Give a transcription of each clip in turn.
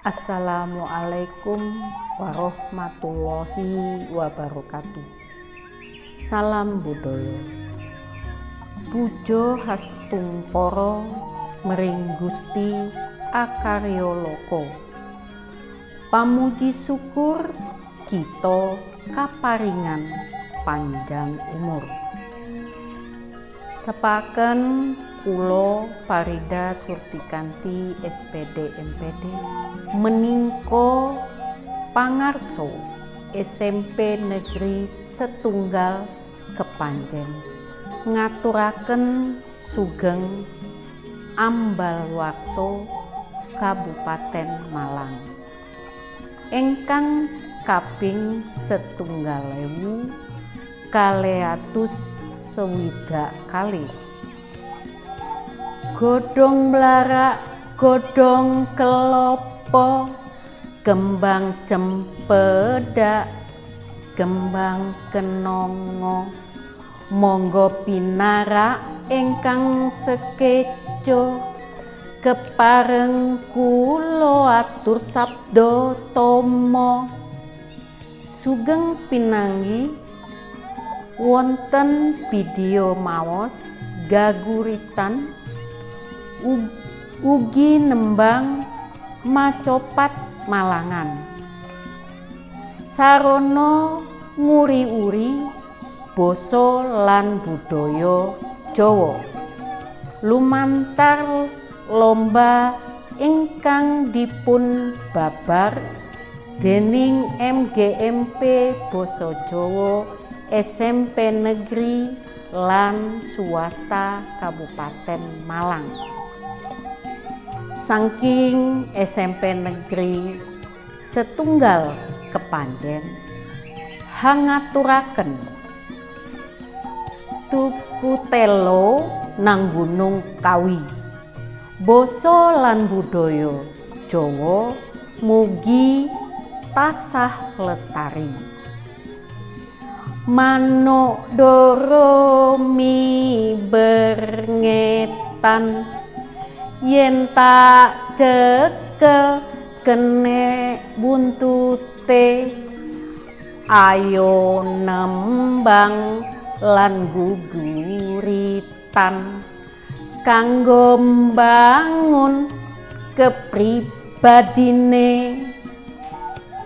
Assalamualaikum warahmatullahi wabarakatuh. Salam budaya. Pujo hastungkara mring Gusti akarya loka. Pamuji syukur kita kaparingan panjang umur. Tepaken kula Parida Surtikanti SPD MPD meningko pangarso SMP Negeri Setunggal Kepanjen ngaturaken sugeng ambal warso Kabupaten Malang ingkang kaping 1262. Godhong mlarak, godhong kelopo, kembang cempedak, kembang kenongo, monggo pinarak ingkang sekeco, kepareng kula atur sabda tama. Sugeng pinanggi wonten video maos gaguritan ugi nembang macopat Malangan sarana nguri-uri basa lan budaya Jawa lumantar lomba ingkang dipun babar dening MGMP Basa Jawa SMP Negeri lan swasta Kabupaten Malang. Saking SMP Negeri Setunggal Kepanjen hangaturaken tuku telo nang Gunung Kawi. Basa lan budaya Jawa mugi tasah lestari. Manuk doro miber ngetan yen tak cekel kenek buntute, ayo nembang lan guguritan kanggo mbangun kepribadine.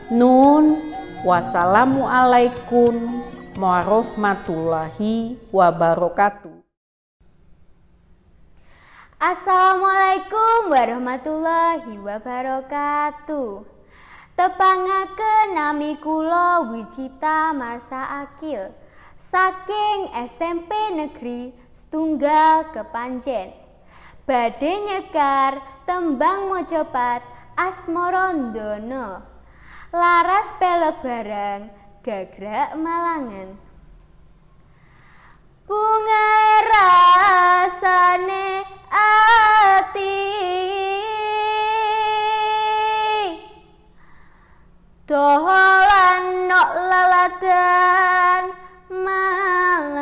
Nun wassalamualaikum warahmatullahi wabarakatuh. Assalamualaikum warahmatullahi wabarakatuh. Tepangaken nami kula Wijita Marsa Akil saking SMP Negeri Setunggal Kepanjen. Badhe nyekar tembang macapat Asmarandana. Laras pelog barang gagrak Malangan. Bunga rasane ati dolan nok laladan Malang,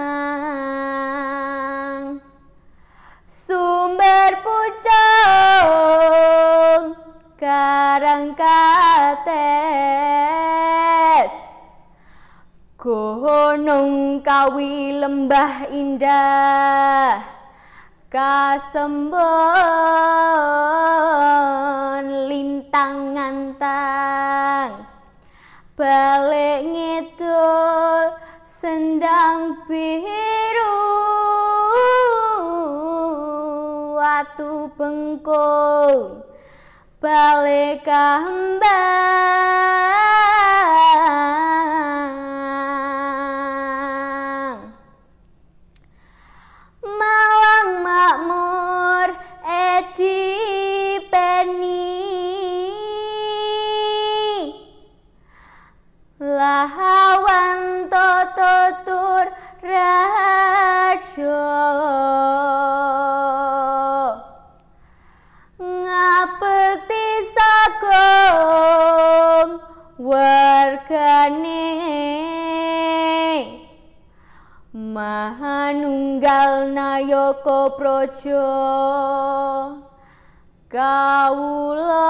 sumber pucung karang kates, Gunung Kawi lembah indah kasembon lintang ngantang, balik ngidul sendang biru watu bengkung balik kambang. Malang makmur edi peni lahawan tototur rajo ngabekti sagung wargane Mahanunggal nayaka praja Kawula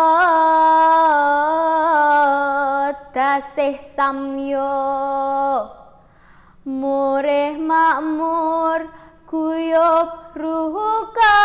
tasih samya murih makmur guyub ruka.